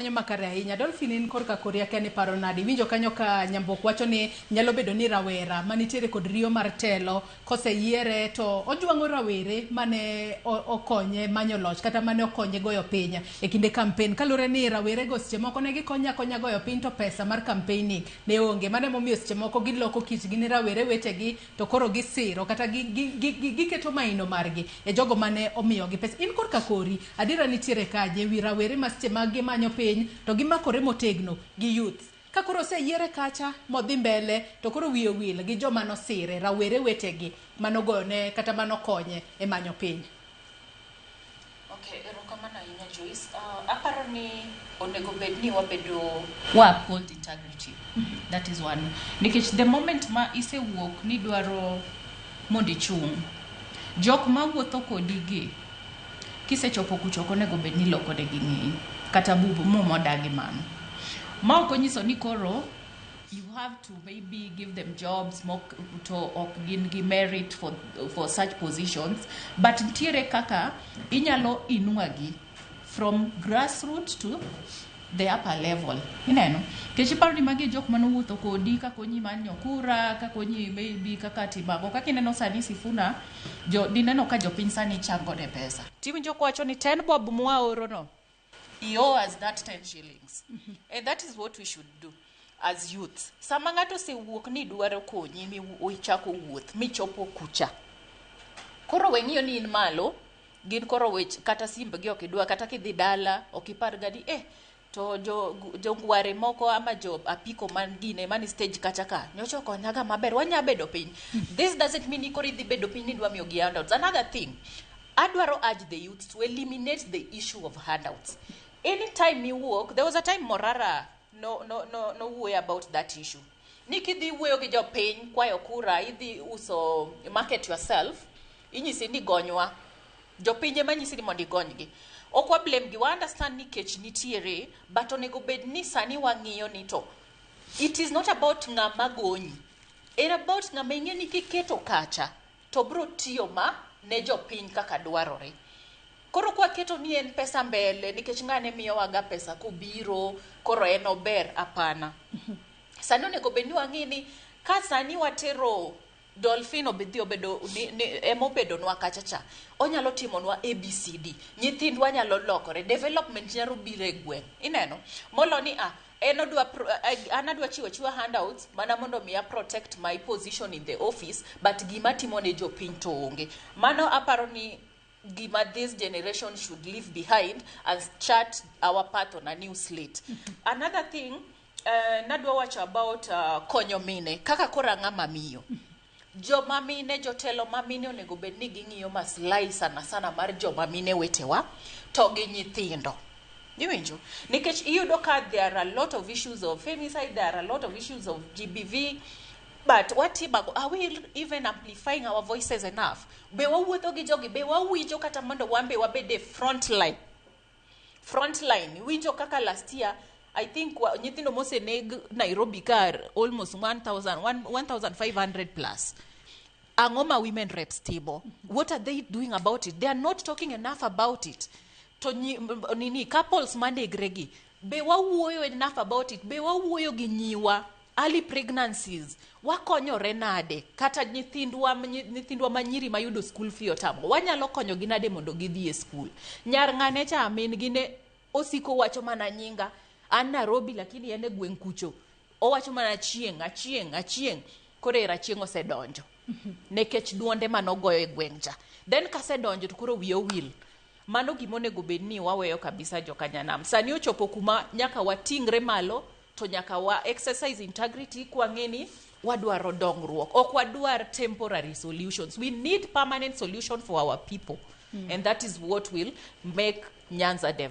Kanyo makare ahinya. Dolphin, in korka kori, akia ni paro nade. Iwinjo kanyo ka Nyambok wacho ni nyalo bedo ni rawera manitiere kod riyo mar telo koseyiere to ojwang'o rawere mane okonye manyo loch kata mane okonye goyo piny e kinde campaign, kaluwore ni rawere go seche moko ne gikonye akonya goyo piny to pesa mar campaigning ne onge. Mano emomiyo seche moko giloko kitgi ne rawere wetegi to koro gisiro kata giketo maino margi e jogo mane omiyogi pesa. In korka kori, adiera nitiere kaje wi rawere ma seche ma gimanyo piny to gimakore motegno gi youth ka koro oseyiere kacha modhi mbele to koro wiye owil gi joma nosire, rawere wetegi manogoyone kata manokonye e manyo piny? Okay, erokamano ahinya, Joyce. Aparo ni onego bed ni wabedo wa uphold integrity. That is one. Nikech the moment ma isewuok ni dwaro mondo ichung', jok mawuotho kodi gi, kisechopo kucho ok onego bed ni iloko negi ng'eyi kata bubu mumodagi mano. Ma ok onyiso ni koro you have to maybe give them jobs mok, to ok gin gi merit for such positions, but ntiere kaka inyalo inuagi from grassroot to the upper level. Ineno, nikech iparo ni magi e jok manowuotho kodi kakonyi manyo kura, kakonyi maybe kaka timago. Kaka ineno sani Sifuna jo, dineno ka jopiny sani chango ne pesa, tiwinjo kowacho ni 10 bob mwaoro no, he owes that 10 shillings, and that is what we should do as youths. Sama ng'ato osewuok ni dwaro konyi mi ichako wuoth michopo kucha, koro we ng'iyo ni in malo, gin koro wech kata simbgi ok idwa, kata kidhi dala ok ipar ga ni to jo jongware moko ama jo apiko man gine mani stage kacha ka nyocha okonyaga maber, wanya bedo piny. This doesn't mean ni koro idhi bedo piny ni idwa miyogi handouts. Another thing adwaro urge the youth to eliminate the issue of handouts. Anytime miwuok, there was a time Morara no wuoyo about that issue ni kidhi wuoyo gi jopiny kwayo kura, idhi uso market yourself, inyisi ni gonywa. Jopiny ema nyisi ni mondo igonygi. Ok wa blame gi, wa understand ni kech nitiere, but onego bed ni sani wang'iyo ni to it is not about ng'ama gonyi, en about ng'ama ing'e ni kiketo kacha to bro tiyo ma ne jopiny kaka dwarore. Koro kwaketo ni en pesa mbele nikech ng'ane miyowaga pesa kobiro, koro en ober, hapana. Sani onego bed ni wang'i ni ka sani watero Dolphin obedhi obedo ni emobedonwa kacha cha, onyalo timonwa ABCD, nyithindwa nyalo lokore, development nyalo biro e gweng'. Ineno molo ni en odwa an adwa chiwo achiwa handouts mana mondo mi a protect my position in the office, but gima timo ne jopiny to onge. Mano aparo ni gima this generation should leave behind and chart our path on a new slate. Another thing nadwa wacho about konyo mine kaka koro ang'ama miyo joma mine, jotelo ma mine onego bed ni ging'iyo maslahi sana sana mar joma mine wetewa to gi nyithindo. Iwinjo, nikech iyudo ka there are a lot of issues of femicide, there are a lot of issues of GBV, but watimago, are we even amplifying our voices enough? Be wawuotho gi jogi? Be wawinjo kata mondo wan be wabed e front line? Front line, iwinjo kaka last year, I think nyithindo moseneg Nairobi ka almost 1000 1500 plus. Ang'o ma women reps timo? What are they doing about it? They are not talking enough about it. To nini, couples manegre gi, be wawuoyo enough about it? Be wawuoyo gi nyiwa? Early pregnancies, wakonyore nade? Kata nyithindwa manyiri mayudo school fee otamo, wanyalo konyogi nade mondo gidhi e school? Nyar ng'ane cha min gi ne osiko wacho mana nyinga an Nairobi, lakini en e gweng' kucho owacho mana Achieng', Achieng', Achieng'. Koro era Achieng' osedonjo nikech duonde manogoyo e gweng' cha. Then kasedonjo to koro wiye owil. Mano gima onego bed ni waweyo kabisa. Jokanyanam, sani ochopo kuma nyaka wating're malo to nyaka wa exercise integrity kwang'e ni wadwaro dongruok, ok wadwar temporary solutions. We need permanent solution for our people, and that is what will make Nyanza develop.